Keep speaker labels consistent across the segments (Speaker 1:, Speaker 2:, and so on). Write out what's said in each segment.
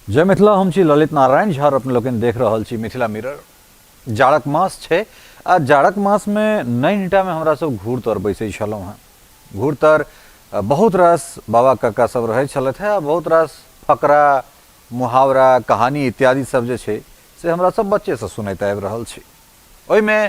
Speaker 1: जय मिथिला, हम छी ललित नारायण झा और अपने लोकनि देख रहल छी मिथिला मिरर। जाड़क मास छै आ जाड़क मासमे नैनीटामे हमरा सब घूर तर बैसै छलहुँ हेँ। घूर तर बहुत रास बाबा काका सब रहै छलथि हेँ आ बहुत रास फकरा, मुहावरा, कहानी इत्यादि सब जे छै से हमरा सब बच्चेसँ सुनैत आबि रहल छी। ओहिमे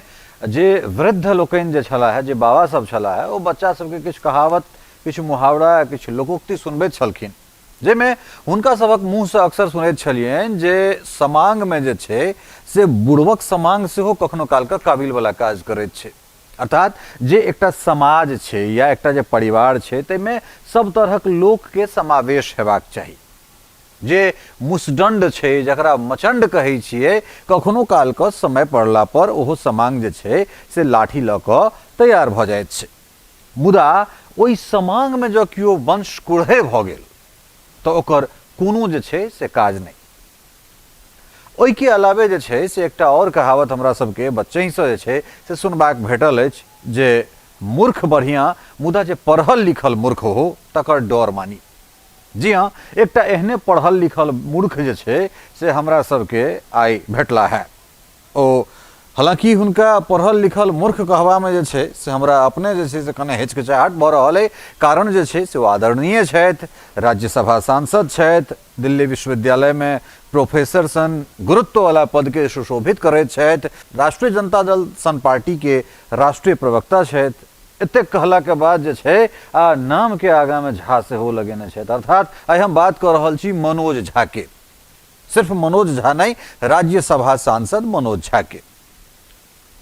Speaker 1: जे वृद्ध लोकनि जे छलाह हे, जे बाबा सब छलाह हे, ओ बच्चा सबके किछु कहावत, किछु मुहावरा, किछु लोकोक्ति सुनबैत छलखिन, जाहिमे हुनका सभक मुँहसँ अक्सर सुनैत छलियनि जे समांगमे जे छै से बुढ़बक समांग सेहो कखनो कालके काबिलवला काज करैत छै। अर्थात जे एकटा समाज छै या एकटा जे परिवार छै ताहिमे सब तरहक लोकके समावेश हेबाक चाही। जे मुसदण्ड छै, जकरा मचण्ड कहै छियै, कखनो कालके समय पड़ला पर ओहो समांग जे छै से लाठी लऽ कऽ तैयार भऽ जाइत छै। मुदा ओहि समांगमे जँ केओ वंश कुढ़े भऽ गेल तऽ ओकर कोनो जे छै से काज नहि। ओहिके अलावे जे छै से एकटा आओर कहावत हमरा सबके बच्चहिसँ जे छै से सुनबाक भेटल अछि जे मूर्ख बढ़िआँ, मुदा जे पढ़ल लिखल मूर्ख हो तकर डर मानी। जी हाँ, एकटा एहने पढ़ल लिखल मूर्ख जे छै से हमरा सबके आइ भेटला है। ओ हालांकि हुनका पढ़ल लिखल मूर्ख कहबामे जे छै से हमरा अपने जे छै से कने हिचकिचाहट भऽ रहल अइ, कारण जे छै से ओ आदरणीय छथि, राज्यसभा सांसद छथि, दिल्ली विश्वविद्यालयमे प्रोफेसर सन गुरुत्ववला पदके सुशोभित करैत छथि, राष्ट्रीय जनता दल सन पार्टीके राष्ट्रीय प्रवक्ता छथि। एतेक कहलाके बाद जे छै आ नामके आगाँमे झा सेहो लगेने छथि। अर्थात आइ हम बात कऽ रहल छी मनोज झाके, सिर्फ मनोज झा नहि, राज्यसभा सांसद मनोज झा के।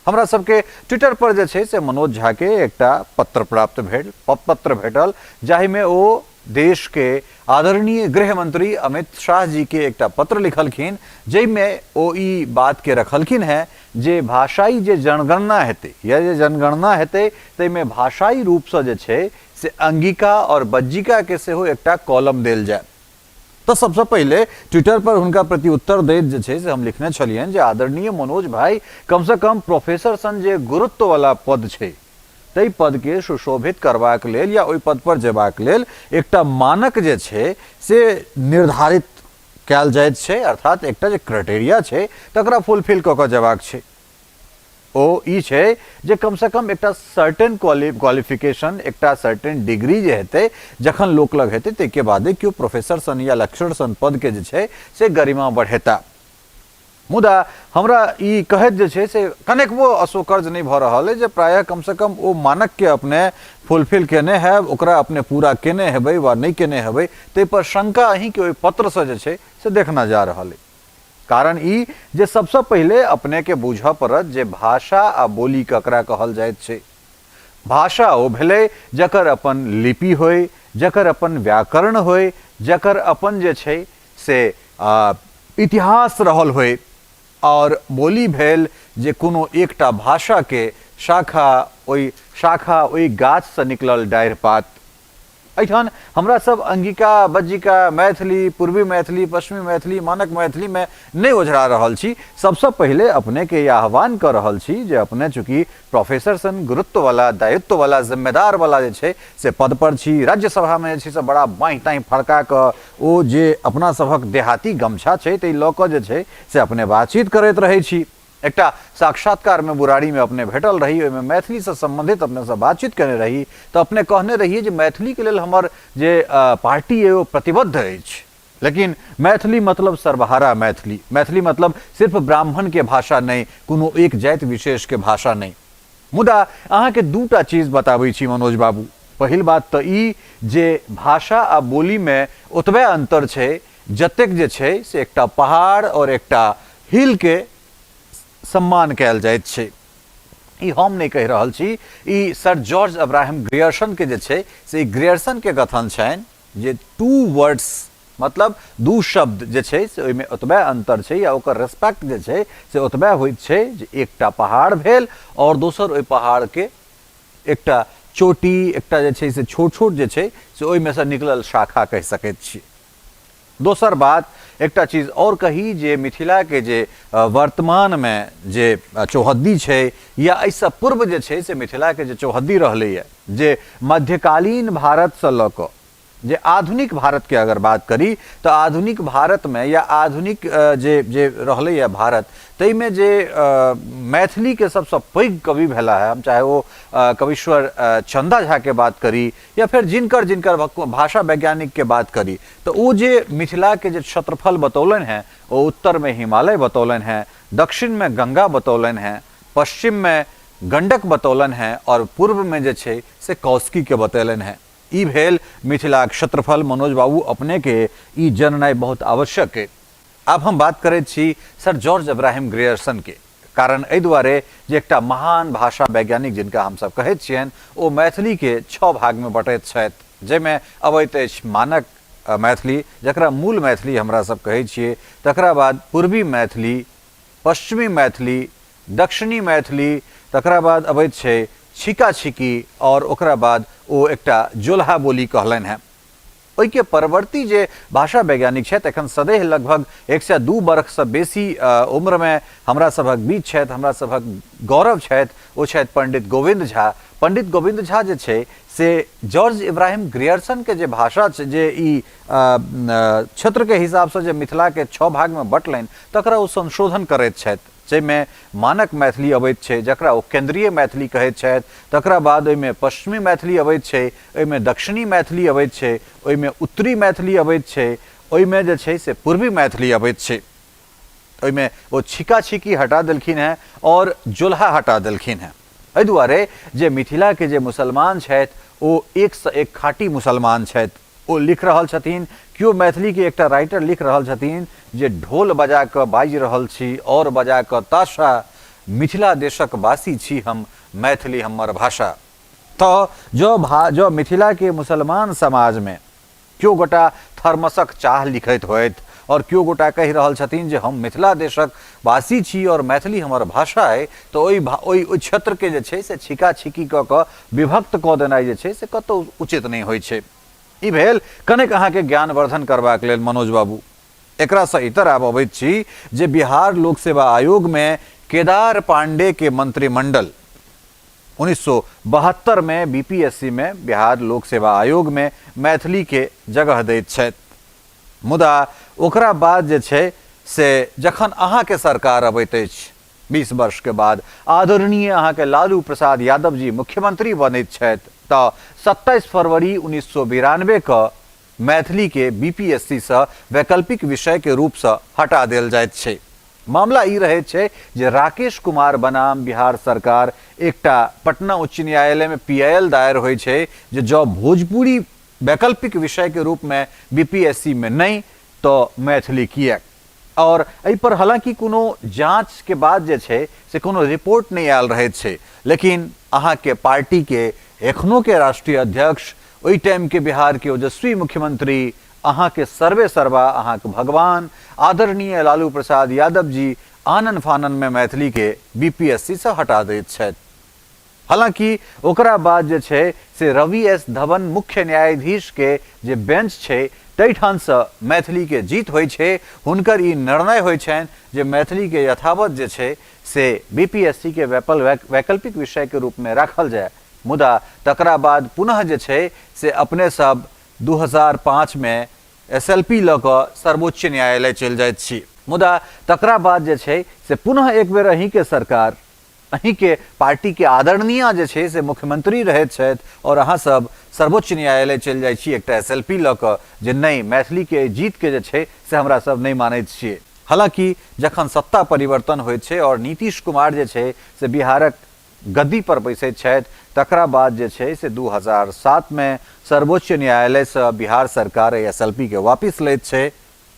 Speaker 1: हमरा सबके ट्विटर पर जे छै से मनोज झा के एकटा पत्र प्राप्त भेल, पत्र भेटल, जाहिमे ओ देश के आदरणीय गृह मंत्री अमित शाह जी के एकटा पत्र लिखलखिन, जाहिमे ओ ई बात के रखलखिन हैं जे भाषाई जे जनगणना हेतै या जे जनगणना हेतै ताहिमे भाषाई रूपसँ जे छै से अंगिका और बज्जिका के सेहो एकटा कॉलम देल जाय। तऽ सबसँ पहिले ट्विटर पर हुनका प्रति उत्तर दैत जे छै से हम लिखने छलियनि जे आदरणीय मनोज भाई, कमसँ कम प्रोफेसर सन जे गुरुत्ववला पद छै ताहि पदके सुशोभित करबाक लेल या ओहि पद पर जेबाक लेल एकटा मानक जे छै से निर्धारित कयल जाइत छै, अर्थात एकटा जे क्राइटेरिया छै तकरा फुलफिल कऽ कऽ जेबाक छै। ओ ई छै जे कमसँ कम एकटा सर्टेन क्वालिफिकेशन, एकटा सर्टेन डिग्री जे हेतै जखन लोक लग हेतै ताहिके बादे केओ प्रोफेसर सन या लेक्चरर सन पदके जे छै से गरिमा बढ़ेता। मुदा हमरा ई कहैत जे छै से कनेकबो असोकर्ज नहि भऽ रहल अइ जे प्रायः कमसँ कम ओ मानकके अपने फुलफिल केने हैब, ओकरा अपने पूरा केने हेबै वा नहि केने हेबै ताहिपर शंका अहीँके ओहि पत्रसँ जे छै से देखना जा रहल अइ। कारण ई जे सबसँ पहिले अपनेके बूझऽ पड़त जे भाषा आ बोली ककरा कहल जाइत छै। भाषा ओ भेलै जकर अपन लिपि होइ, जकर अपन व्याकरण होइ, जकर अपन जे छै से इतिहास रहल होइ, आओर बोली भेल जे कोनो एकटा भाषाके शाखा, ओहि शाखा ओहि गाछसँ निकलल डाढ़ि पात। एहिठाम हमरा सब अंगिका, बज्जिका, मैथिली, पूर्वी मैथिली, पश्चिमी मैथिली, मानक मैथिलीमे नहि ओझरा रहल छी। सबसँ पहिले अपनेके ई आह्वान कऽ रहल छी जे अपने चूँकि प्रोफेसर सन गुरुत्ववला, दायित्ववला, जिम्मेदारवला जे छै से पद पर छी, राज्यसभामे जे छै से बड़ा बाँहि ताँहि फड़का कऽ ओ जे अपना सभक देहाती गमछा छै ताहि लऽ कऽ जे छै से अपने बातचीत करैत रहै छी। एकटा साक्षात्कारमे बुराड़ीमे अपने भेटल रही, ओहिमे मैथिलीसँ सम्बन्धित अपनेसँ बातचीत कयने रही तऽ अपने कहने रहियै जे मैथिलीके लेल हमर जे पार्टी अइ ओ प्रतिबद्ध अछि, लेकिन मैथिली मतलब सर्वहारा मैथिली, मैथिली मतलब सिर्फ ब्राह्मणके भाषा नहि, कोनो एक जाति विशेषके भाषा नहि। मुदा अहाँके दूटा चीज बताबै छी मनोज बाबू। पहिल बात तऽ ई जे भाषा आ बोलीमे ओतबे अन्तर छै जतेक जे छै से एकटा पहाड़ आओर एकटा हिलके सम्मान कयल जाइत छै। ई हम नहि कहि रहल छी, ई सर जॉर्ज अब्राहम ग्रियर्सनके जे छै से ई ग्रियर्सनके कथन छनि जे टू वर्ड्स मतलब दू शब्द जे छै से ओहिमे ओतबे अन्तर छै या ओकर रेस्पेक्ट जे छै से ओतबे होइत छै जे एकटा पहाड़ भेल आओर दोसर ओहि पहाड़के एकटा चोटी, एकटा जे छै से छोट छोट जे छै से ओहिमे सँ निकलल शाखा कहि सकैत छी। दोसर बात एकटा चीज आओर कही जे मिथिलाके जे वर्तमानमे जे चौहद्दी छै या एहिसँ पूर्व जे छै से मिथिलाके जे चौहद्दी रहलैए, जे मध्यकालीन भारतसँ लऽ कऽ जे आधुनिक भारतके अगर बात करी तऽ आधुनिक भारतमे या आधुनिक जे जे रहलैए भारत, ताहिमे जे मैथिलीके सबसँ पैघ कवि भेला है, हम चाहे ओ कवीश्वर चंदा झाके बात करी या फेर जिनकर जिनकर भाषा वैज्ञानिकके बात करी, तऽ ओ जे मिथिलाके जे क्षेत्रफल बतौलनि हेँ, ओ उत्तरमे हिमालय बतौलनि हेँ, दक्षिणमे गंगा बतौलनि हेँ, पश्चिममे गंडक बतौलनि हेँ आओर पूर्वमे जे छै से कौशिकीके बतेलनि हेँ। ई भेल मिथिलाक क्षेत्रफल। मनोज बाबू, अपनेके ई जननाइ बहुत आवश्यक अइ। आब हम बात करैत छी सर जॉर्ज अब्राहम ग्रियर्सनके, कारण एहि दुआरे जे एकटा महान भाषा वैज्ञानिक जिनका हमसभ कहैत छियनि, ओ मैथिलीके 6 भागमे बँटैत छथि, जाहिमे अबैत अछि मानक मैथिली, जकरा मूल मैथिली हमरा सब कहै छियै, तकरा बाद पूर्वी मैथिली, पश्चिमी मैथिली, दक्षिणी मैथिली, तकरा बाद अबैत छै छिका छिकी आओर ओकरा बाद ओ एकटा जोलहा बोली कहलनि हेँ। ओहिके परवर्ती जे भाषा वैज्ञानिक छथि, एखन सदैह लगभग 102 बरखसँ बेसी उम्रमे हमरा सभक बीच छथि, हमरा सभक गौरव छथि, ओ छथि पंडित गोविन्द झा। पंडित गोविन्द झा जे छै से जॉर्ज इब्राहिम ग्रियर्सनके जे भाषा छै, जे ई क्षेत्रके हिसाबसँ जे मिथिलाके 6 भागमे बँटलनि, तकरा ओ संशोधन करैत छथि, जाहिमे मानक मैथिली अबैत छै, जकरा ओ केन्द्रीय मैथिली कहैत छथि, तकरा बाद ओहिमे पश्चिमी मैथिली अबैत छै, ओहिमे दक्षिणी मैथिली अबैत छै, ओहिमे उत्तरी मैथिली अबैत छै, ओहिमे जे छै से पूर्वी मैथिली अबैत छै। ओहिमे ओ छिका छिकी हटा देलखिन हेँ आओर जोलहा हटा देलखिन हेँ, एहि दुआरे जे मिथिलाके जे मुसलमान छथि ओ एकसँ एक खाँटी मुसलमान छथि। ओ लिख रहल छथिन, केओ मैथिलीके एकटा राइटर लिख रहल छथिन जे ढोल बजा कऽ बाजि रहल छी आओर बजा कऽ ताशा, मिथिला देशक वासी छी हम, मैथिली हमर भाषा। तऽ जँ जँ मिथिलाके मुसलमान समाजमे केओ गोटा थर्मसक चाह लिखैत होथि आओर केओ गोटा कहि रहल छथिन जे हम मिथिला देशक वासी छी आओर मैथिली हमर भाषा अइ, तऽ ओहि ओहि ओहि क्षेत्रके जे छै से छिका छिकी कऽ कऽ विभक्त कऽ देनाइ जे छै से कतहु उचित नहि होइ छै। ई भेल कनेक अहाँके ज्ञानवर्धन करबाक लेल मनोज बाबू। एकरासँ इतर आब अबैत छी जे बिहार लोक सेवा आयोगमे केदार पांडेके मंत्रिमंडल 1972 मे बीपीएससी मे बिहार लोक सेवा आयोग मे मैथिली के जगह दैत छथि, मुदा ओकरा बाद जे छै से जखन अहाँ के सरकार अबैत अछि 20 वर्ष के बाद आदरणीय अहाँ के लालू प्रसाद यादव जी मुख्यमंत्री बनैत छथि, तऽ 27 फरवरी 1992 क मैथिली के बीपीएससी सँ वैकल्पिक विषय के रूप सँ हटा देल जाइत छै। मामला ई रहैत छै जे राकेश कुमार बनाम बिहार सरकार एकटा पटना उच्च न्यायालय मे पीआईएल दायर होइ छै जे जँ भोजपुरी वैकल्पिक विषय के रूप मे बीपीएससी मे नहि तऽ मैथिली किएक? आओर एहि पर हालांकि कोनो जांच के बाद जे छै से कोनो रिपोर्ट नहि आयल रहैत छै, लेकिन अहाँ के पार्टी के एखनो के राष्ट्रीय अध्यक्ष, ओहि टाइम के बिहार के ओजस्वी मुख्यमंत्री, अहाँ के सर्वे सर्वा, अहाँ के भगवान आदरणीय लालू प्रसाद यादव जी आनन फानन में मैथिली के बीपीएससी से हटा दैत छथि। हालांकि ओकरा बाद जे छै से रवि एस धवन मुख्य न्यायाधीश के जे बेंच छै ताहिठाम से मैथिली के जीत होइ छै। हुनकर ई निर्णय होइ छनि जे मैथिली के यथावत जे छै से बीपीएससी के वैकल्पिक विषय के रूप में राखल जाय। मुदा तकरा बाद पुनः जे छै से अपने सब 2005 मे एसएलपी लऽ कऽ सर्वोच्च न्यायालय चलि जाइत छी। मुदा तकरा बाद जे छै से पुनः एक बेर अहींके सरकार, अहींके पार्टीके आदरणीय जे छै से मुख्यमंत्री रहैत छथि आओर अहाँ सब सर्वोच्च न्यायालय चलि जाइ छी एकटा एसएलपी लऽ कऽ जे नहि, मैथिलीके एहि जीतके जे छै से हमरा सब नहि मानैत छियै। हालाँकि जखन सत्ता परिवर्तन होइत छै आओर नीतीश कुमार जे छै से बिहारक गद्दी पर बैसैत छथि, तकरा बाद जे छै से 2007 मे सर्वोच्च न्यायालयसँ बिहार सरकार एहि एसएलपी के वापिस लैत छै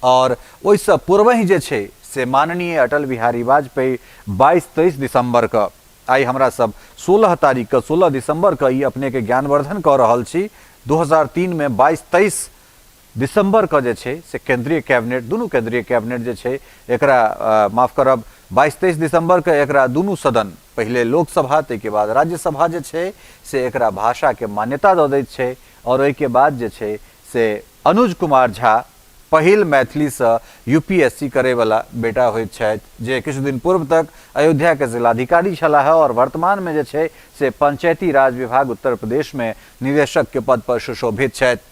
Speaker 1: आओर ओहिसँ पूर्वहि जे छै से माननीय अटल बिहारी वाजपेयी 22-23 दिसंबर क, आइ हमरा सब 16 तारीख क 16 दिसंबर क ई अपने के ज्ञानवर्धन कऽ रहल छी, 2003 मे 22-23 दिसंबर क जे छै से केंद्रीय कैबिनेट, दुनू केंद्रीय कैबिनेट जे छै एकरा, माफ करब, 22-23 दिसंबर क एकरा दुनू सदन, पहिले लोकसभा ताहिके बाद राज्यसभा जे छै से एकरा भाषा के मान्यता दऽ दैत छै आओर ओहिके बाद जे छै से अनुज कुमार झा पहिल मैथिलीसँ यूपीएससी करैवला बेटा होइत छथि, जे किछु दिन पूर्व तक अयोध्याके जिलाधिकारी छलाह आओर वर्तमानमे जे छै से पंचायती राज विभाग उत्तर प्रदेशमे निदेशकके पद पर सुशोभित छथि।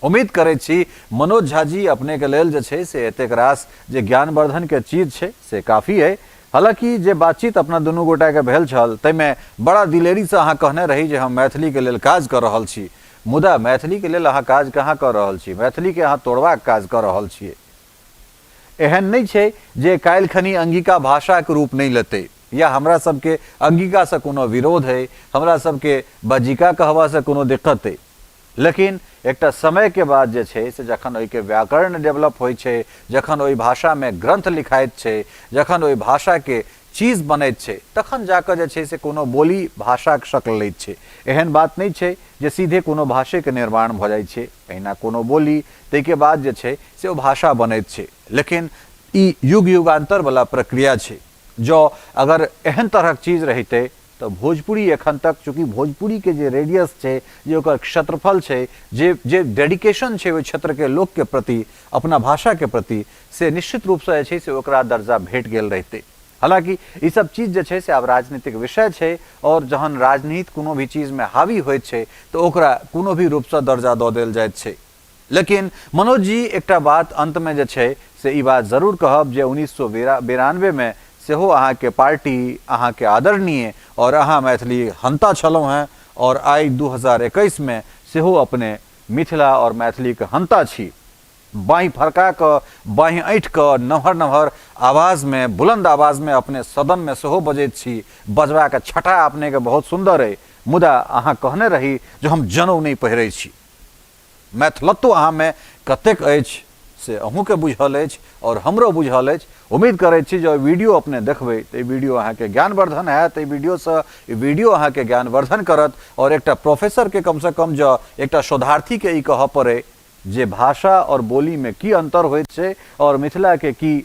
Speaker 1: उम्मीद करै छी मनोज झा जी अपनेके लेल जे छै से एतेक रास जे ज्ञानवर्धनके चीज छै से काफी अइ। हालाँकि जे बातचीत अपना दुनू गोटाके भेल छल ताहिमे बड़ा दिलेरीसँ अहाँ कहने रही जे हम मैथिलीके लेल काज कऽ रहल छी, मुदा मैथिलीके लेल अहाँ काज कहाँ कऽ रहल छी, मैथिलीके अहाँ तोड़बाक काज कऽ रहल छियै। एहन नहि छै जे काल्हि खनी अंगिका भाषाके रूप नहि लेतै या हमरा सबके अंगिकासँ कोनो विरोध अइ, हमरा सबके बज्जिका कहबासँ कोनो दिक्कत अइ, लेकिन एकटा समयके बाद जे छै से जखन ओहिके व्याकरण डेवलप होइ छै, जखन ओहि भाषामे ग्रन्थ लिखाइत छै, जखन ओहि भाषाके चीज बनैत छै, तखन जा कऽ जे छै से कोनो बोली भाषाक शक्ल लैत छै। एहन बात नहि छै जे सीधे कोनो भाषेके निर्माण भऽ जाइ छै, एहिना कोनो बोली ताहिके बाद जे छै से ओ भाषा बनैत छै, लेकिन ई युग युगान्तरवला प्रक्रिया छै। जँ अगर एहन तरहक चीज रहितै तऽ भोजपुरी एखन तक, चूँकि भोजपुरीके जे रेडियस छै, जे ओकर क्षेत्रफल छै, जे जे डेडिकेशन छै ओहि क्षेत्रके लोकके प्रति, अपना भाषाके प्रति, से निश्चित रूपसँ जे छै से ओकरा दर्जा भेट गेल रहितै। हालाँकि ई सब चीज जे छै से आब राजनीतिक विषय छै आओर जहन राजनीति कोनो भी चीजमे हावी होइत छै तऽ ओकरा कोनो भी रूपसँ दर्जा दऽ देल जाइत छै। लेकिन मनोज जी एकटा बात अन्तमे जे छै से ई बात जरूर कहब जे 1992मे सेहो अहाँके पार्टी अहाँके आदरणीय आओर अहाँ मैथिली हन्ता छलहुँ हेँ आओर आइ 2021मे सेहो अपने मिथिला आओर मैथिलीके हन्ता छी। बाँहि फरका कऽ, बाँहि ऐँठ कऽ नमहर नमहर आवाजमे, बुलन्द आवाजमे अपने सदनमे सेहो बजैत छी। बजबाक छटा अपनेके बहुत सुन्दर अइ, मुदा अहाँ कहने रही जे हम जनउ नहि पहिरै छी। मैथिलत्व अहाँमे कतेक अछि से अहूँके बुझल अछि आओर हमरो बुझल अछि। उम्मीद करैत छी जे वीडियो अपने देखबै तऽ ई वीडियो अहाँके ज्ञानवर्धन हैत, एहि वीडियोसँ ई वीडियो अहाँके ज्ञानवर्धन करत आओर एकटा प्रोफेसरके कमसँ कम जँ एकटा शोधार्थीके ई कहऽ पड़ै जे भाषा आओर बोलीमे की अन्तर होइत छै आओर मिथिलाके की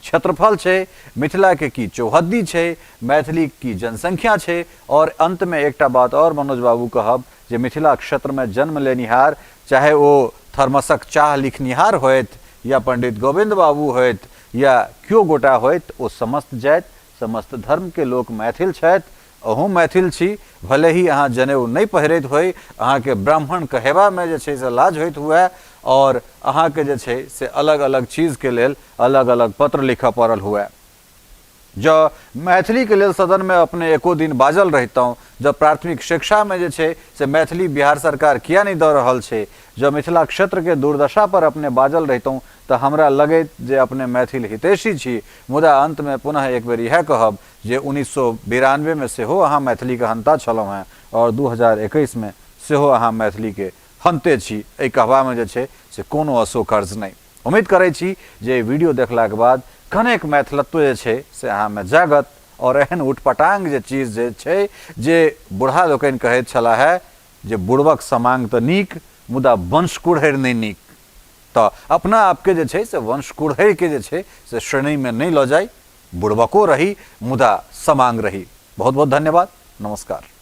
Speaker 1: क्षेत्रफल छै, मिथिलाके की चौहद्दी छै, मैथिलीक की जनसंख्या छै आओर अन्तमे एकटा बात आओर मनोज बाबू कहब जे मिथिला क्षेत्रमे जन्म लेनिहार चाहे ओ थर्मसक चाह लिखनिहार होथि या पंडित गोविन्द बाबू होथि या केओ गोटा होथि, ओ समस्त जाति समस्त धर्मके लोक मैथिल छथि। अहूँ मैथिल छी, भले ही अहाँ जनेऊ नहि पहिरैत होइ, अहाँके ब्राह्मण कहेबामे जे छै से लाज होइत हुए आओर अहाँके जे छै से अलग अलग चीजके लेल अलग अलग पत्र लिखऽ पड़ल हुए। जँ मैथिलीके लेल सदनमे अपने एको दिन बाजल रहितहुँ, जँ प्राथमिक शिक्षामे जे छै से मैथिली बिहार सरकार किया नहि दऽ रहल छै, जँ मिथिला क्षेत्रके दुर्दशा पर अपने बाजल रहितहुँ तऽ हमरा लगैत जे अपने मैथिल हितैषी छी। मुदा अन्तमे पुनः एक बेर इएह कहब जे 1992 मे सेहो अहाँ मैथिलीके हन्ता छलहुँ हेँ आओर 2021 मे सेहो अहाँ मैथिलीके हन्ते छी, एहि कहबामे जे छै से कोनो असोकर्ज नहि। उम्मीद करै छी जे एहि वीडियो देखलाक बाद कनेक मैथिलत्व जे छै से अहाँमे जागत आओर एहन उटपटांग जे चीज जे छै जे बूढ़ा लोकनि कहैत छलाह हे जे बुढ़बक समांग तऽ नीक मुदा वंश कुड़हरि नहि नीक, तऽ अपना आपके जे छै से वंश कुड़हरिके जे छै से श्रेणीमे नहि लऽ जाइ, बुड़बको रही मुदा समांग रही। बहुत बहुत धन्यवाद, नमस्कार।